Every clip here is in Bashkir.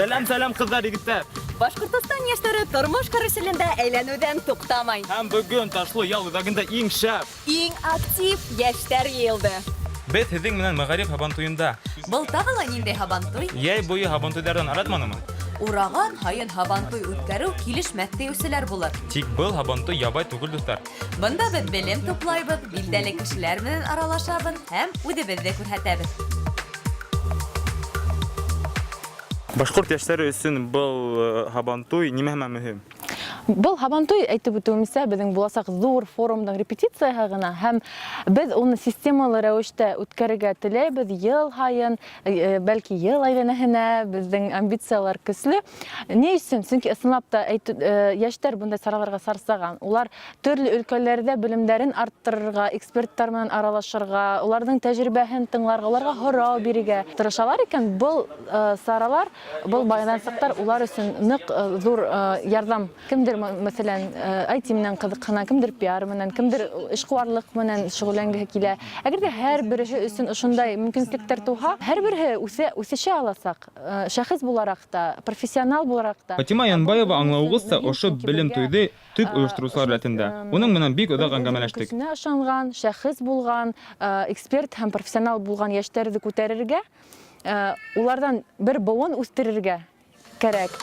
Сәләм, сәләм, ҡыҙҙар, егеттәр! Башҡортостан йәштәре тормош каруселендә әйләнеүҙән туҡтамай. Һәм бөгөн Ташлы ял үҙәгендә иң шәп, Иң актив йәштәр йыйылды. Беҙ һеҙҙең менән Мәғариф һабантуйында. Был тағы ла ниндәй һабантуй? Йәй буйы һабантуйҙарҙан аратманымы? Ураған һайын һабантуй үткәреү килешмәҫ тиеүселәр булыр. Тик был һабантуй ябай түгел, дуҫтар. Бында беҙ белем туплайбыҙ, билдәле кешеләр менән аралашабыҙ һәм үҙебеҙҙе күрһәтәбеҙ. Башҡорт йәштәре өсөн был һабантуй нимәһе менән мөһим? Был һабантуй, әйтеп үтеүемсә, беҙҙең буласаҡ ҙур форумдың репетицияһы ғына, һәм беҙ уны системалы рәүештә үткәрергә теләйбеҙ йыл һайын, бәлки йыл әйләнәһенә, беҙҙең амбициялар көслө. Ни өсөн? Сөнки ысынлап та йәштәр бындай сараларға сарсаған. Улар төрлө өлкәләрҙә белемдәрен арттырырға, эксперттар менән аралашырға, уларҙың тәжрибәһен тыңларға, уларға һорау бирергә тырышалар икән. Был саралар, был майҙансыҡтар улар өсөн ныҡ ҙур ярҙам. Кемдер, мәҫәлән, IT менән ҡыҙыҡһына, кемдер пиар менән, кемдер эшҡыуарлыҡ менән шөғөлләнгеһе килә. Әгәр ҙә һәр береһе өсөн ошондай мөмкинлектәр тыуһа, һәр береһе үҫә, үҫешә аласаҡ, шәхес булараҡ та, профессионал булараҡ та. Фатима Янбаева, аңлауығыҙса, ошо белем туйҙы төп ойоштороусылар рәтендә. Уның менән бик оҙаҡ әңгәмәләштек. Көсөнә ышанған, шәхес булған, эксперт һәм профессионал булған йәштәрҙе күтәрергә, уларҙан бер быуын үҫтерергә кәрәк.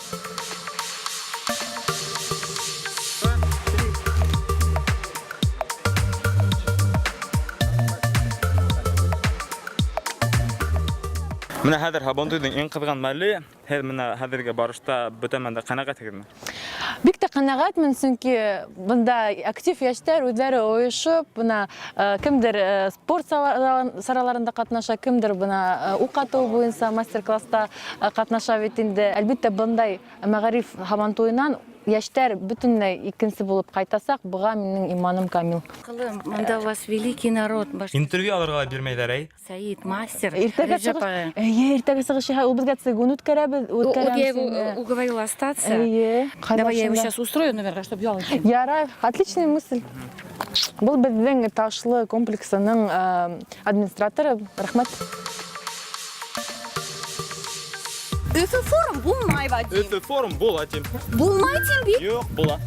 Менә хәҙер һабантуйҙың иң ҡыҙған мәле. Һеҙ менә хәҙерге барышта бөтә мәлдә ҡәнәғәтһегеҙме? Бик тә ҡәнәғәтмен, сөнки бында актив йәштәр үҙҙәре ойошоп, бына кемдер спорт сараларында ҡатнаша, кемдер бына уҡ атыу буйынса мастер-класста ҡатнаша бит инде. Әлбиттә, бындай мәғариф һабантуйынан йәштәр бөтөнләй икенсе булып ҡайтасаҡ, быға минең иманым камил. Ҡылым, мында у вас великий народ. Интервью алырға ла бирмәйҙәр, әй. Саид, мастер. Иртәгә Реджеп сығыш. ағай. Эйе, иртәгә сығыш яһай, ул беҙгә цигун үткәрәбеҙ, Вот үткәрәм я его сине. уговорила остаться. Эйе. Давай я его Ҡайҙа сейчас устрою номер, чтобы ял итһен. Ярай, отличная мысль. Был беҙҙең Ташлы комплексының администраторы. Рәхмәт. Өфө форум булмай, Вадим. Өфө форум була, тим. Булмай тим бит. Юҡ, була.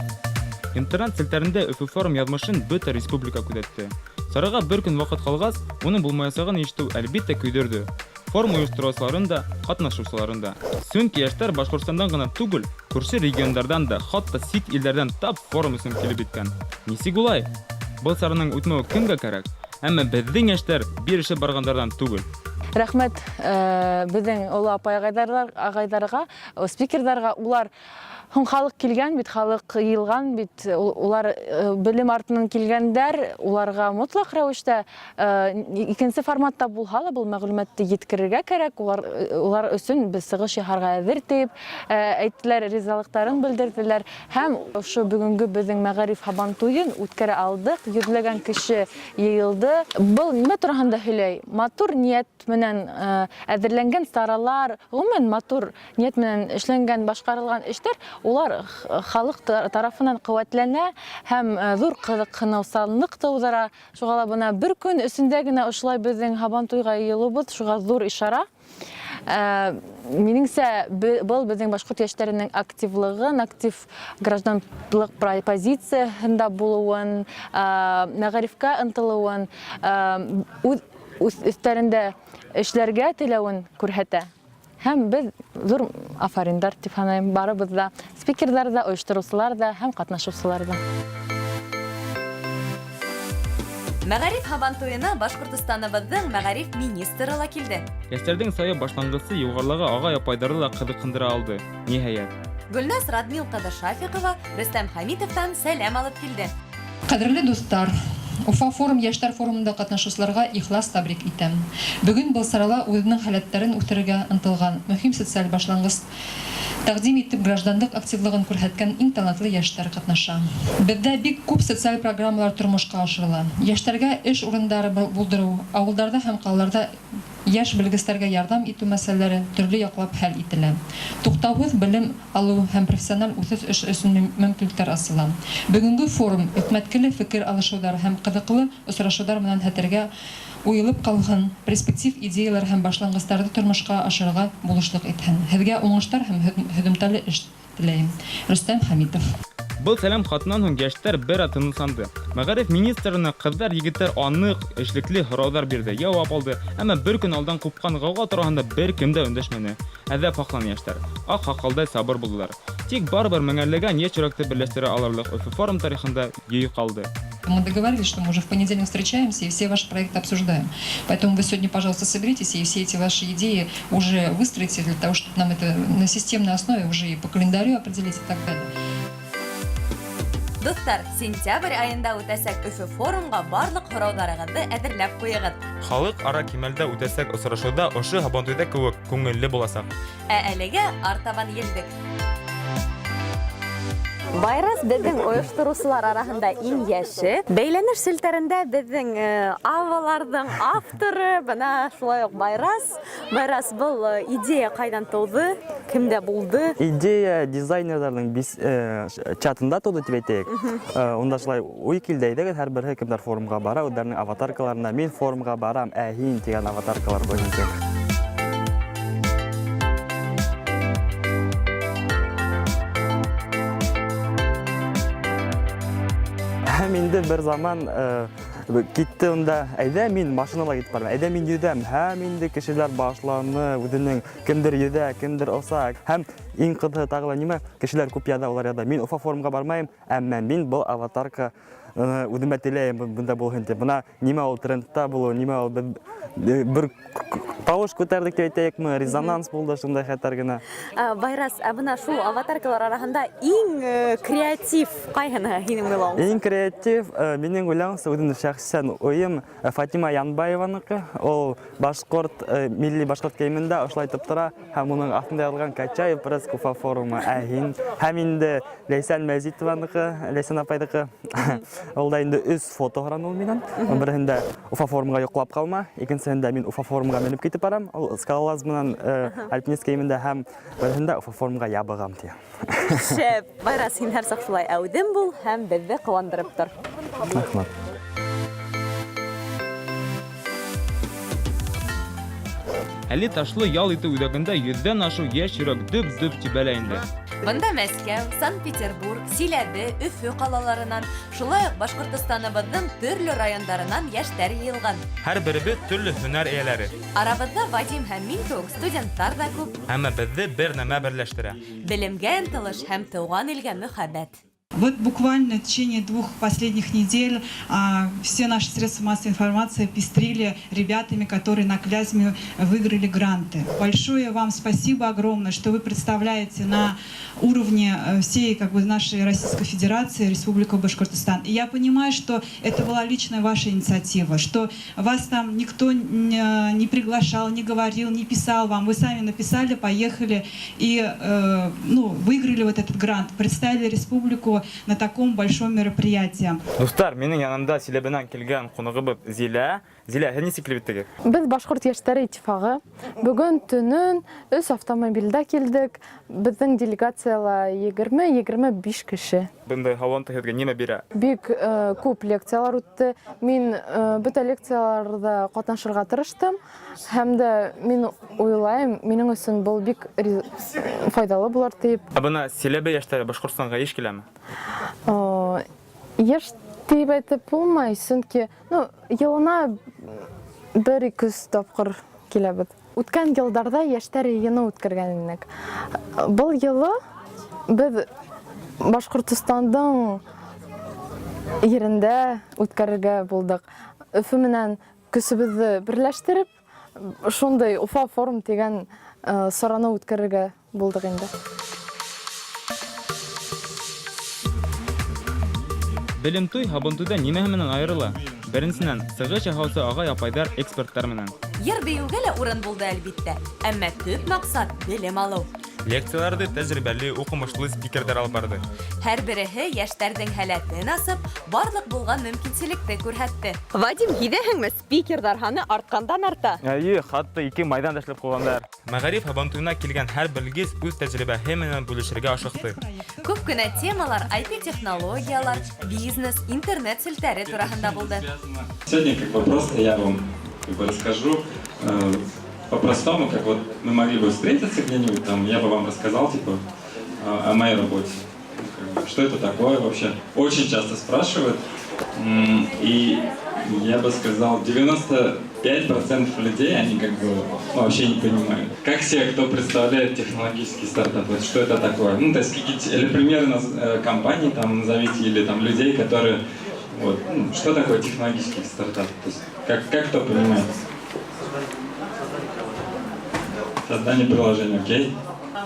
Интернет селтәрендә Өфө форум яҙмышын бөтә республика күҙәтте. Сараға бер көн ваҡыт ҡалғас, уның булмаясағын ишетеү, әлбиттә, көйҙөрҙө. Форум ойоштороусыларын да, ҡатнашыусыларын да. Сөнки йәштәр Башҡортостандан ғына түгел, күрше региондарҙан да, хатта сит илдәрҙән тап форум өсөн килеп еткән. Нисек улай? Был сараның үтмәүе кемгә кәрәк? Әммә беҙҙең йәштәр бирешеп барғандарҙан түгел. Рәхмәт беҙҙең оло апай ағайҙарға, спикерҙарға. Улар һуң халыҡ килгән бит, халыҡ йыйылған бит, улар белем артынан килгәндәр, уларға мотлаҡ рәүештә икенсе форматта булһа ла был мәғлүмәтте еткерергә кәрәк. Улар өсөн беҙ сығыш яһарға әҙер тип әйттеләр, ризалыҡтарын белдерҙеләр. Һәм ошо бөгөнгө беҙҙең мәғариф һабантуйын үткәрә алдыҡ, йөҙләгән кеше йыйылды. Был нимә тураһында һөйләй? Матур ниәт менән әҙерләнгән саралар, ғөмүмән матур ниәт менән эшләнгән, башҡарылған эштәр, улар халыҡ тарафынан ҡеүәтләнә һәм ҙур ҡыҙыҡһыныусанлыҡ тыуҙыра. Шуға ла бына бер көн эсендә генә ошолай беҙҙең һабантуйға йыйылыуыбыҙ шуға ҙур ишара. Минеңсә, был беҙҙең башҡорт йәштәренең активлығын, актив гражданлыҡ позицияһында булыуын, мәғарифҡа ынтылыуын, үҙ өҫтәрендә эшләргә теләүен күрһәтә. Һәм беҙ ҙур афариндар тип һанайым барыбыҙ ҙа, спикерҙар ҙа, ойоштороусылар ҙа һәм ҡатнашыусылар ҙа. Мәғариф һабантуйына Башҡортостаныбыҙҙың мәғариф министры ла килде. Йәштәрҙең сая башланғысы юғарылағы ағай-апайҙарҙы ла ҡыҙыҡһындыра алды, ниһайәт. Гөлназ Радмил ҡыҙы Шафиҡова Рөстәм Хәмитовтан сәләм алып килде. Ҡәҙерле дуҫтар, Уфа форум йәштәр форумында ҡатнашыусыларға ихлас тәбрик итәм. Бөгөн был сарала үҙенең һәләттәрен үҫтерергә ынтылған мөһим социаль башланғыс тәҡдим итеп гражданлыҡ активлығын күрһәткән иң талантлы йәштәр ҡатнаша. Беҙҙә бик күп социаль программалар тормошҡа ашырыла. Йәштәргә эш урындары булдырыу, ауылдарҙа һәм ҡалаларҙа йәш белгестәргә ярҙам итеү мәсьәләләре төрлө яҡлап хәл ителә. Туҡтауһыҙ белем алыу һәм профессиональ үҫеш эш өсөн мөмкинлектәр асыла. Бөгөнгө форум өкмәткеле фекер алышыуҙар һәм ҡыҙыҡлы осрашыуҙар менән хәтергә Уелып калһын, перспектив идеялар һәм башлангысларҙы тормошҡа ашырырға булышлыҡ итһен. Һеҙгә уңыштар һәм һөҙөмтәле эш теләйем. Рөстәм Хәмитов. Был сәләм хатынан һуң йәштәр бер аҙ тынысланды. Мәғариф министрына ҡыҙҙар, егеттәр аныҡ, эшлекле һорауҙар бирҙе, яуап алды. Әммә бер көн алдан ҡупҡан ғауға тураһында бер кем дә өндәшмәне. Әҙәп һаҡланы йәштәр. Аҡ һаҡалдай сабыр булдылар. Тик барыбер меңәрләгән йәш йөрәкте берләштерә алырлыҡ Өфө форум тарихында йөй ҡалды. Мы договорились, что мы уже в понедельник встречаемся и все ваши проекты обсуждаем. Поэтому вы сегодня, пожалуйста, соберитесь и все эти ваши идеи уже выстроите для того, чтобы нам это на системной основе уже и по календарю определить и так далее. Дуҫтар, сентябрь айында үтәсәк Өфө форумға барлыҡ һорауҙарығыҙҙы әҙерләп ҡуйығыҙ. Халыҡ ара кимәлдә үтәсәк осрашыуҙа ошо һабантуйҙа кеүек күңелле буласаҡ. Ә әлегә артабан елдек. Байрас беҙҙең ойоштороусылар араһында иң йәше. Бәйләнеш селтәрендә беҙҙең аваларҙың авторы, бына шулай уҡ Байрас. Байрас, был идея ҡайҙан тыуҙы, кемдә булды? Идея дизайнерҙарҙың чатында тыуҙы тип әйтәйек. Унда шулай уй килде, әйҙәгеҙ, һәр береһе кемдәр форумға бара, үҙҙәренең аватаркаларына мин форумға барам, ә һин тигән аватаркалар буйынса. Һәм инде бер заман китте унда, әйҙә мин машинала китеп барам, әйҙә мин йөҙәм. Һәм инде кешеләр башланы, үҙенең кемдер йөҙә, кемдер оса. Һәм иң ҡыҙығы тағы ла нимә, кешеләр күп яҙа, улар яҙа, мин Уфа форумға бармайым, әммә мин был аватарка үҙемә теләйем, бында булһын тип. Бына нимә ул трендта булыу, нимә ул беҙ бер тауыш күтәрҙек тип әйтәйекме, резонанс булды шундай хәтәр генә. Байрас, ә бына шул аватаркалар араһында иң креатив ҡайһыны һинең уйлауыңса? Иң креатив, минең уйлауымса, үҙемдең шәхсән уйым, Фатима Янбаеваныҡы. Ул милли башҡорт кейемендә ошолайтып тора һәм уның аҫтында яҙылған Качаев пресс Уфа форумы, ә һин. Һәм инде Ләйсән Мәзитованыҡы, Ләйсән апайҙыҡы. Ул да инде өс фото һораны ул минән. Береһендә Уфа форумға йоҡлап ҡалма, икенсеһендә мин Уфа форумға менеп китеп барам, ул скалолаз менән альпинист кейемендә, һәм береһендә Уфа форумға ябығам тигән. Шәп. Байрас, һин һәр саҡ шулай әүҙем бул һәм беҙҙе ҡыуандырып тор. Рәхмәт. Әле Ташлы ял итеү үҙәгендә йөҙҙән ашыу йәш йөрәк дөп-дөп тибәлә инде. Бында Мәскәү, Санкт-Петербург, Силәбе, Өфө ҡалаларынан, шулай уҡ Башҡортостаныбыҙҙың төрлө райондарынан йәштәр йыйылған. Һәр беребеҙ төрлө һөнәр эйәләре. Арабыҙҙа Вадим һәм мин кеүек студенттар ҙа күп. Әммә беҙҙе бер нәмә берләштерә. Белемгә ынтылыш һәм тыуған илгә мөхәббәт. Вот буквально в течение двух последних недель все наши средства массовой информации пестрили ребятами, которые на Клязьме выиграли гранты. Большое вам спасибо огромное, что вы представляете на уровне всей нашей Российской Федерации Республику Башкортостан. И я понимаю, что это была личная ваша инициатива, что вас там никто не приглашал, не говорил, не писал вам. Вы сами написали, поехали и выиграли этот грант, представили республику на таком большом мероприятии. Дуҫтар, минең янымда Силәбенән килгән ҡунағыбыҙ Зилә. Зилә, һеҙ нисек килеп еттегеҙ? Беҙ Башҡорт йәштәре иттифағы. Бөгөн төнөн өс автомобилдә килдек. Беҙҙең делегацияла егерме-егерме биш кеше. Бындай һауаны һеҙгә нимә бирә? Бик күп лекциялар үтте. Мин бөтә лекцияларҙа ҡатнашырға тырыштым. Һәм дә мин уйлайым, минең өсөн был бик файҙалы булыр тип. Ә бына Силәбе йәштәре Башҡортостанға йыш киләме? Йыш тип әйтеп булмай, сөнки йылына бер-ике өс тапҡыр киләбеҙ. Үткән йылдарҙа йәштәр йыйыны үткәргән инек. Был йылы беҙ Башҡортостандың ерендә үткәрергә булдыҡ. Өфө менән көсөбөҙҙө берләштереп, шундай Уфа форум тигән сараны үткәрергә булдыҡ инде. Белем туй һабантуйҙа нимәһе менән айырыла? Беренсенән, сығыш яһаусы ағай-апайҙар эксперттар менән. Йыр бейеүгә лә урын булды әлбиттә, әммә төп маҡсат белем алыу. Лекцияларҙы тәжрибәле, уҡымышлы спикерҙар алып барҙы. Һәр береһе йәштәрҙең һәләтен асып, барлыҡ булған мөмкинселекте күрһәтте. Вадим, һиҙәһеңме, спикерҙар һаны артҡандан арта? Эйе, хатта ике майҙан да эшләп ҡуйғандар. Мәғариф һабантуйына килгән һәр белгес үҙ тәжрибәһе менән бүлешергә ашыҡты. Күп кенә темалар ай ти-технологиялар, бизнес, интернет селтәре тураһында булды. Сегодня как бы просто я вам Как бы расскажу по-простому, как вот мы могли бы встретиться где-нибудь, там, я бы вам рассказал, типа, о моей работе. Как бы, что это такое вообще? Очень часто спрашивают. И я бы сказал, 95% людей, они как бы ну, вообще не понимают. Как себе кто представляет технологический стартап? Вот что это такое? Ну, то есть какие-то или примеры компаний там назовите, или там людей, которые... Вот, ну, что такое технологический стартап? То есть как кто понимает? Создание приложения, окей?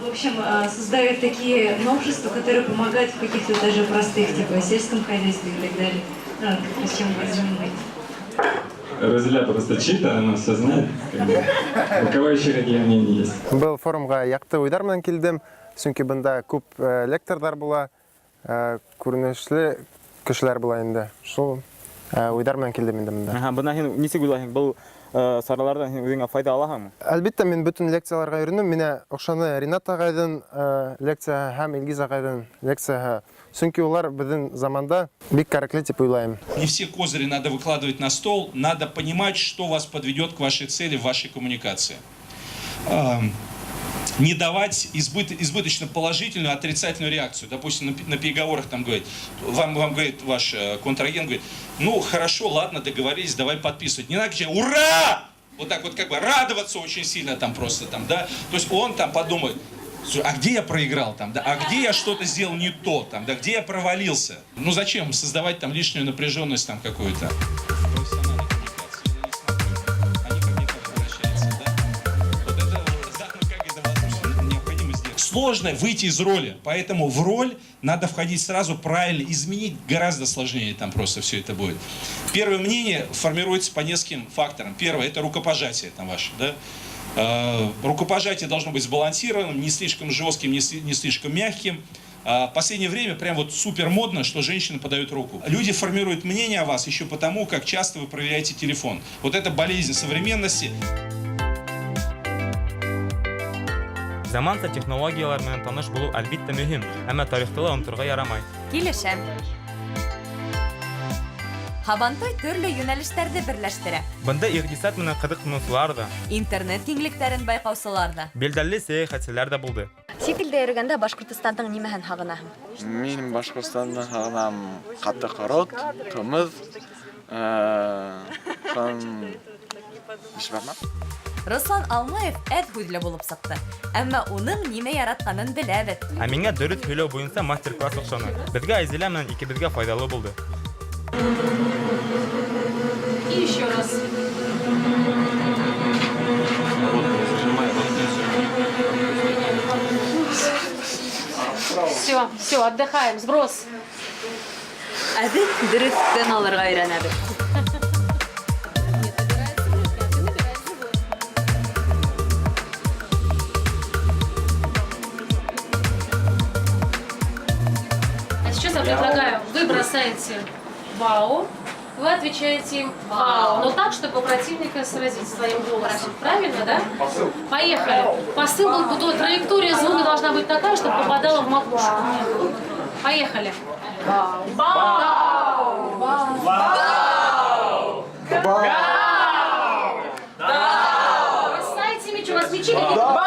В общем, создают такие новшества, которые помогают в каких-то даже простых, типа сельском хозяйстве и так далее. Ну, как раз чем вы занимаетесь. Розиля просто читер, она все знает. Как бы. У кого еще какие мнения есть? Был форумға яҡты уйҙар менән килдем, сөнки бында күп лекторҙар була, күренешле кешеләр була инде. Шул уйҙар менән килдем инде бында. Аһа, бына һин нисек уйлайһың, был сараларҙан һин үҙеңә файҙа алаһыңмы? Әлбиттә, мин бөтөн лекцияларға йөрөнөм. Миңә оҡшаны Ринат ағайҙың лекцияһы һәм Илгиз ағайҙың лекцияһы. Сөнки улар беҙҙең заманда бик кәрәкле тип уйлайым. Не все козыри надо выкладывать на стол, надо понимать, что вас подведет к вашей цели в вашей коммуникации. Не давать избыточно положительную, отрицательную реакцию. Допустим, на переговорах там говорит, вам говорит ваш контрагент, говорит, ну хорошо, ладно, договорились, давай подписывать. Не надо кричать, ура! Вот так вот как бы радоваться очень сильно там просто там, да. То есть он там подумает, слушай, а где я проиграл там, да, а где я что-то сделал не то там, да, где я провалился? Ну зачем создавать там лишнюю напряженность там какую-то? Профессиональная коммуникация, я не смотрю. Они ко мне как обращаются, да? Вот это, да, ну как это возможно, необходимо сделать. Сложно выйти из роли, поэтому в роль надо входить сразу правильно, изменить гораздо сложнее там просто все это будет. Первое мнение формируется по нескольким факторам. Первое, это рукопожатие там ваше, да? Рукопожатие должно быть сбалансированным, не слишком жестким, не слишком мягким. В последнее время прям вот супер модно, что женщины подают руку. Люди формируют мнение о вас еще потому, как часто вы проверяете телефон. Вот это болезнь современности. Заманса технологиялар менән таныш булыу әлбиттә мөһим, әммә тарихты ла оноторға ярамай. Килешәм. Һабантуй төрлө йүнәлештәрҙе берләштерә. Бында иҡтисад менән ҡыҙыҡһыныусылар ҙа, Интернет киңлектәрен байҡаусылар ҙа, билдәле сәйәхәтселәр ҙә булды. Сит илдә йөрөгәндә Башҡортостандың нимәһен һағынаһың? Мин Башҡортостанды һағынам ҡаты ҡорот, ҡымыҙ, һәм бишбармаҡ. Руслан Алмаев әҙ һүҙле булып сыҡты. Әммә уның нимә яратҡанын беләбеҙ. Ә миңә дөрөҫ һөйләү буйынса мастер-класс оҡшаны. Беҙгә Айзилә менән икебеҙгә файҙалы булды. И еще раз. Все, все, отдыхаем, сброс. Ә беҙ дөрөҫ тын алырға өйрәнәбеҙ. А сейчас я предлагаю, вы бросаете вау, вы отвечаете им вау, но так, чтобы противника сразить своим голосом. Правильно, да? Посыл. Поехали. Посыл был, траектория звука должна быть такая, чтобы попадала в макушку. Поехали. Вау! Вау! Вау! Бросайте меч, у вас мечи какие-то?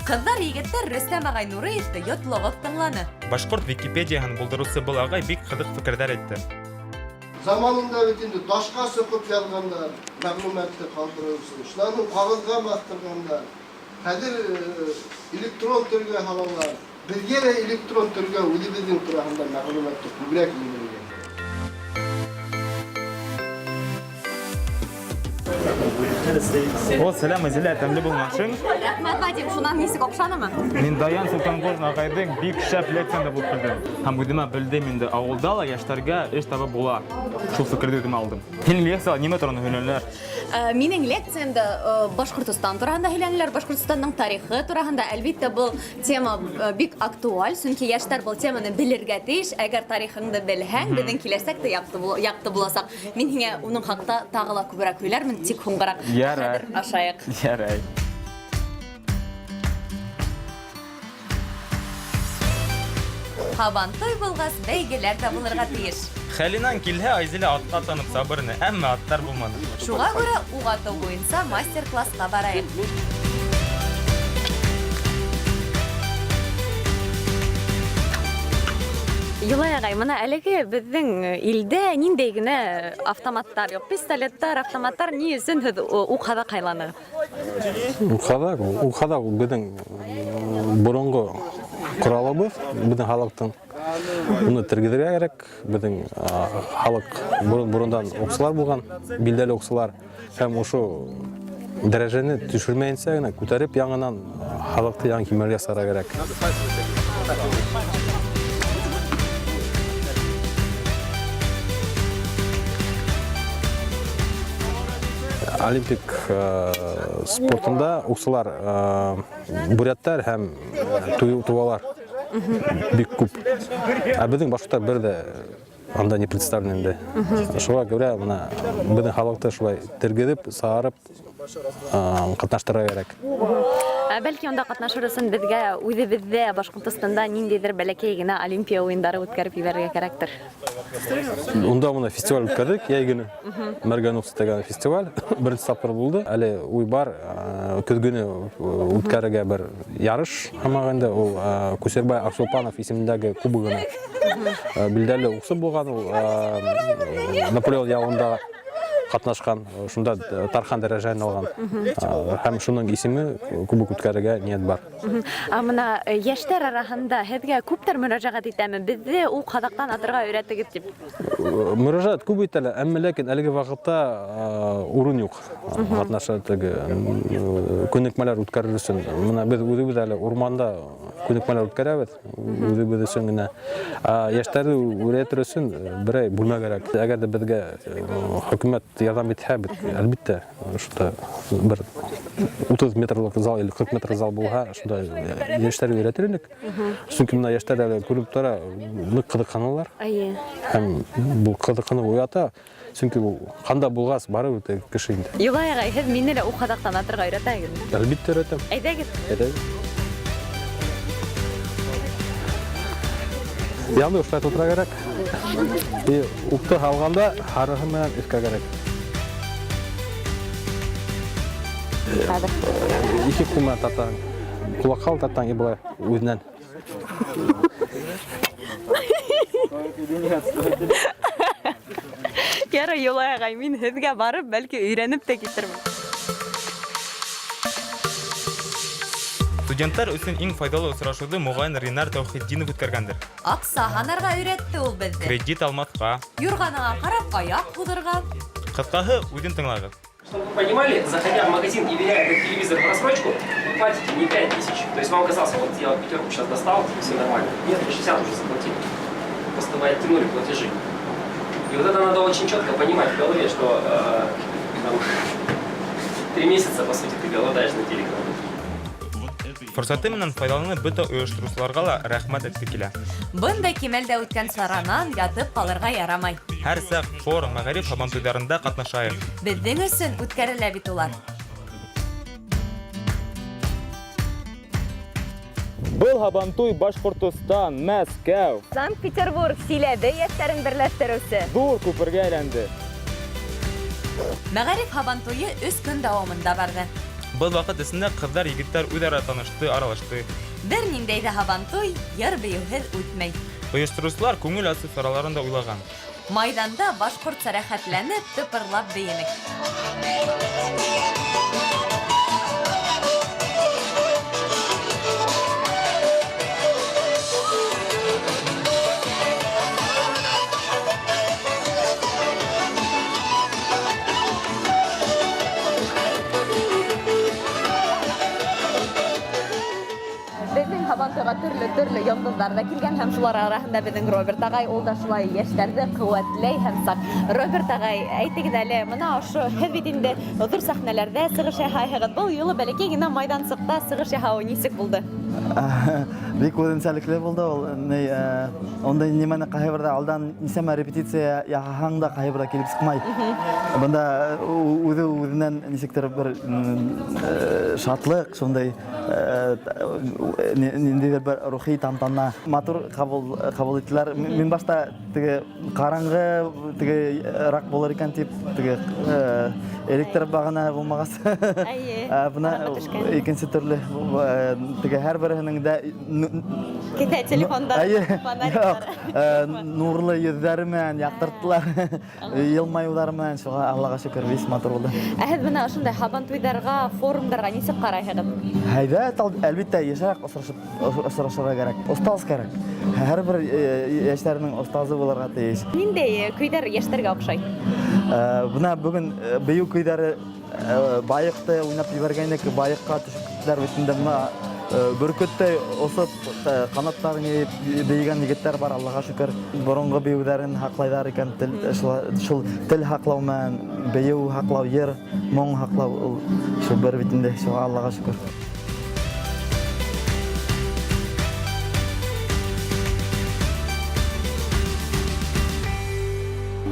Ҡыҙҙар, егеттәр Рөстәм ағай Нуриевты йотлоғоп тыңланы. Башҡорт Википедияһын булдырыусы был ағай бик ҡыҙыҡ фекерҙәр әйтте. Заманында бит инде ташҡа соҡоп яҙғандар, мәғлүмәтте ҡалдырыу өсөн. Шунан һуң ҡағыҙға баҫтырғандар. Хәҙер электрон төргә һалалар. Беҙгә лә электрон төргә үҙебеҙҙең тураһында мәғлүмәтте күберәк инергә. О, сәләм, Айзилә, тәмле булған ашың. Рәхмәт, Вадим, шунан нисек оҡшанымы? Мин Даян Солтанғожин ағайҙың бик шәп лекцияһында булып килдем. Һәм үҙемә белдем инде, ауылда ла йәштәргә эш табып була. Шул фекерҙе үҙемә алдым. Һинең лекцияла нимә тураһында һөйләнеләр? Минең лекциямда Башҡортостан тураһында һөйләнеләр, Башҡортостандың тарихы тураһында. Әлбиттә, был тема бик актуаль, сөнки йәштәр был теманы белергә тейеш. Әгәр тарихыңды белһәң, беҙҙең киләсәк тә яҡты буласаҡ. Мин һиңә уның хаҡта тағы ла күберәк һөйләрмен, тик һуңғараҡ. Ярай. Хәҙер ашайыҡ. Ярай. Һабантуй булғас, бәйгеләр ҙә булырға тейеш. Хәленән килһә, Айзилә атҡа атланып сабыр ине, әммә аттар булманы. Шуға күрә уҡ атыу буйынса мастер-класҡа барайыҡ. Юлай ағай, мына әлеге беҙҙең илдә ниндәй генә автоматтар юҡ, пистолеттар, автоматтар, ни өсөн һеҙ уҡ һаҙаҡ һайланығыҙ? Уҡ-һаҙаҡ, уҡ-һаҙаҡ ул беҙҙең боронғо ҡоралыбыҙ, беҙҙең халыҡтың. Уны тергеҙергә кәрәк. Беҙҙең халыҡ борон-борондан уҡсылар булған, билдәле уҡсылар. Һәм ошо дәрәжәне төшөрмәйенсә генә күтәреп яңынан халыҡты яңы кимәлгә сығара кәрәк. Олимпик спортында уҡсылар буряттар һәм тувалар бик күп. Ә беҙҙең башҡорттар бер ҙә анда не представлены инде. Шуға күрә бына беҙҙең халыҡты шулай тергеҙеп, сығарып, ҡатнаштырырға кәрәк. Ә бәлки унда ҡатнашыр өсөн беҙгә үҙебеҙҙә Башҡортостанда ниндәйҙер бәләкәй генә олимпия уйындары үткәреп ебәрергә кәрәктер. Унда бына фестиваль үткәрҙек йәй көнө. Мәргән уҡсы тигән фестиваль беренсе тапҡыр булды. Әле уй бар, көҙ көнө үткәрергә бер ярыш һымаҡ инде. Ул Күсербай Арсулпанов исемендәге кубогына. Билдәле уҡсы булған ул, Наполеон яуында ҡатнашҡан, шунда Тархан дәрәжәһен алған. Һәм шуның исеме кубок үткәрергә ниәт бар. Ә бына йәштәр араһында һеҙгә күптәр мөрәжәғәт итәме? Беҙҙе уҡ һаҙаҡтан атырға өйрәтегеҙ тип. Мөрәжәғәт күп итәләр, әммә ләкин әлеге ваҡытта урын юҡ. Ҡатнаша теге күнекмәләр үткәрер өсөн. Бына беҙ үҙебеҙ әле урманда күнекмәләр үткәрәбеҙ, үҙебеҙ өсөн генә. Ә йәштәрҙе өйрәтер өсөн берәй бүлмә кәрәк. Әгәр ҙә беҙгә хөкүмәт ярҙам итһә, беҙ, әлбиттә, шунда бер 30 метрлыҡ зал или 40 метрлыҡ зал булһа, шунда йәштәрҙе өйрәтер инек. Сөнки бына йәштәр әле күреп тора, ныҡ ҡыҙыҡһыналар. Һәм был ҡыҙыҡһыныу уята, сөнки ул ҡанда булғас барыбер теге кеше инде. Юлай ағай, һеҙ мине лә уҡ һаҙаҡтан атырға өйрәтәһегеҙме? Әлбиттә өйрәтәм. Әйҙәгеҙ. Әйҙәгеҙ. Янды ошолай тотора кәрәк. И уҡты һалғанда һарыһы менән өҫкә кәрәк. Хәҙер. Ике ҡул менән тартаһың. Ҡолаҡҡа ла тартаһың, и былай үҙенән. Ярай, Юлай ағай, мин һеҙгә барып, бәлки өйрәнеп тә китермен. Студенттар өсөн иң файҙалы осрашыуҙы моғайын Ринар Тәүхитдинов үткәргәндер. Аҡса һанарға өйрәтте ул беҙҙе. Кредит алмаҫҡа. Юрғаныңа ҡарап аяҡ һуҙырға. Ҡыҫҡаһы, үҙен тыңлағыҙ. Чтобы вы понимали, заходя в магазин и беря этот телевизор в рассрочку, вы платите не 5000. То есть вам казалось, вот я пятерку сейчас достал, все нормально. Нет, вы 60 уже заплатили. Просто вы оттянули платежи. И вот это надо очень четко понимать в голове, что 3 месяца, по сути, ты голодаешь на телек. Форсаты менән файҙаланып бөтә ойоштороусыларға ла рәхмәт әйтке килә. Бындай кимәлдә үткән саранан ятып ҡалырға ярамай. Һәр саҡ форум, мәғариф һабантуйҙарында ҡатнашайыҡ. Беҙҙең өсөн үткәрелә бит улар. Был һабантуй Башҡортостан, Мәскәү, Санкт-Петербург, Силәбе йәштәрен берләштереүсе ҙур күпергә әйләнде. Мәғариф һабантуйы 3 көн дауамында барҙы. Был ваҡыт эсендә ҡыҙҙар, егеттәр үҙ-ара танышты, аралашты. Бер ниндәй ҙә һабантуй йыр-бейеүһеҙ үтмәй. Ойоштороусылар күңел асыу сараларын да уйлаған. Майҙанда башҡортса рәхәтләнеп, тыпырлап бейенек. Беҙҙең һабантуйға төрлө-төрлө йондоҙҙар ҙа килгән һәм шулар араһында беҙҙең Роберт ағай, ул да шулай йәштәрҙе ҡеүәтләй һәм саҡ. Роберт ағай, әйтегеҙ әле, бына ошо һеҙ бит инде ҙур сәхнәләрҙә сығыш яһайһығыҙ. Был юлы бәләкәй генә майҙансыҡта сығыш яһауы нисек булды? Бик үҙенсәлекле булды ул. Ни, ундай нимәне ҡайһы берҙә алдан нисәмә репетиция яһаһаң да ҡайһы берҙә килеп сыҡмай. Бында үҙе үҙенән нисектер бер шатлыҡ, шундай ниндәйҙер бер рухи тантана. Матур ҡабул ҡабул иттеләр. Мин башта теге ҡараңғы теге рак булыр икән тип, теге электр бағана булмағас. Әйе. Ә бына икенсе төрлө теге һәр береһенең дә Кеҫә телефондар, Әйе, фонариктар. юҡ, нурлы йөҙҙәре менән яҡтырттылар. Йылмайыуҙары менән, шуға Аллаға шөкөр, бик матур булды. Ә һеҙ бына ошондай һабантуйҙарға, форумдарға нисек ҡарайһығыҙ? Һәйбәт, әлбиттә, йышыраҡ осрашып осрашырға кәрәк. Остаз кәрәк. Һәр бер йәштәренең остазы булырға тейеш. Ниндәй көйҙәр йәштәргә оҡшай? Бына бөгөн бейеү көйҙәре байыҡты уйнап ебәргәйнек, байыҡҡа төшөп киттеләр бит инде. Бына бөркөттәй осоп, ҡанаттарын йәйеп бейегән егеттәр бар, Аллаға шөкөр. Боронғо бейеүҙәрен һаҡлайҙар икән, тел, шул тел һаҡлау менән бейеү һаҡлау, йыр, моң һаҡлау ул шул бер бит инде, шуға Аллаға шөкөр.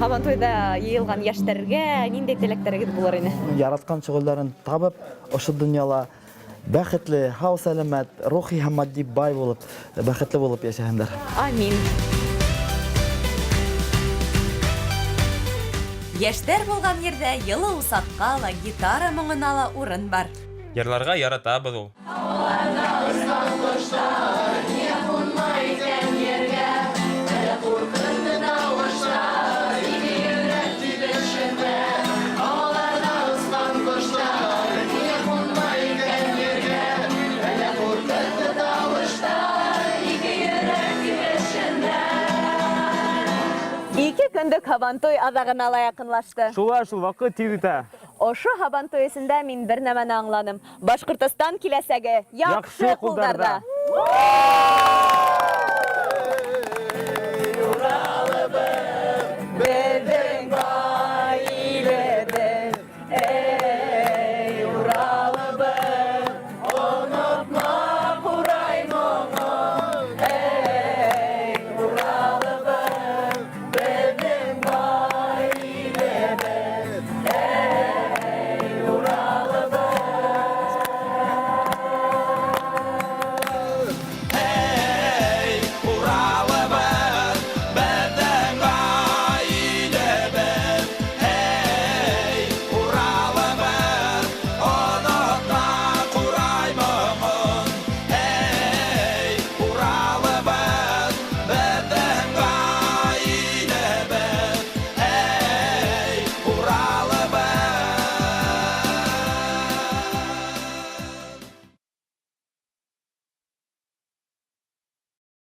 Һабантуйҙа йыйылған йәштәргә ниндәй теләктәрегеҙ булыр ине? Яратҡан шөғөлдәрен табып, ошо донъяла бәхетле, һау сәләмәт, рухи һәм матди бай булып, бәхетле булып йәшәһендәр. Амин. Йәштәр булған ерҙә йылы усаҡҡа ла, гитара моңона ла урын бар. Йырларға яратабыҙ ул. Ике көнлөк һабантуй аҙағына ла яҡынлашты. Шулай шул ваҡыт тиҙ үтә. Ошо һабантуй эсендә мин бер нәмәне аңланым. Башҡортостан киләсәге яҡшы Яҡшы ҡулдарҙа. ҡулдарҙа.